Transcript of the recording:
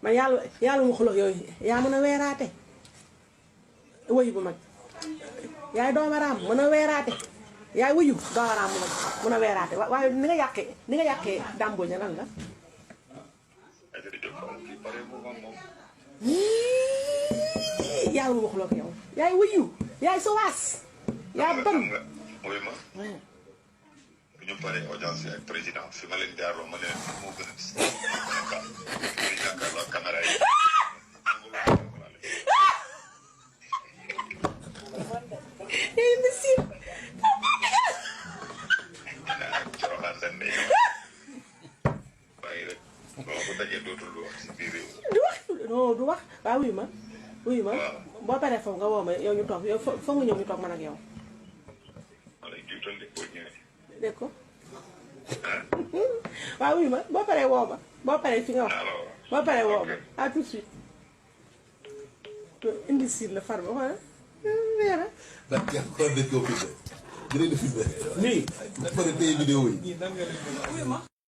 man yàlla mu xuloo yooyu yaa mën a weeraate wëyu bu mag yaay doomaraam mën a weeraate yaay wëyu doomaraam bu mag mën a weeraate waaye ni nga yàqee dàmboo ña lan la yàlla mu xuloo yow yaay wëyu yaay sowaas yaa ban ñu pare audience ak président fi ma leen jaarloo ma ne moo gën a jàkkaarloo caméra yi imbécile coroxaan dañ ne bàyyi rek boo ko dajee dootul wax si biir réew du wax waaw wuyu ma boo paree foofu nga woo ma yow ñu toog yow foog nga ñëw ñu toog man ak yow dégg ko waaw wuyu ma boo paree woo ma boo paree fi nga wax boo paree woo ma à tout de suite imbécile la far ba wala weera ndax kenn ko dañ koo filmé dinañ la filmé nii dafa ne tey vidéo yi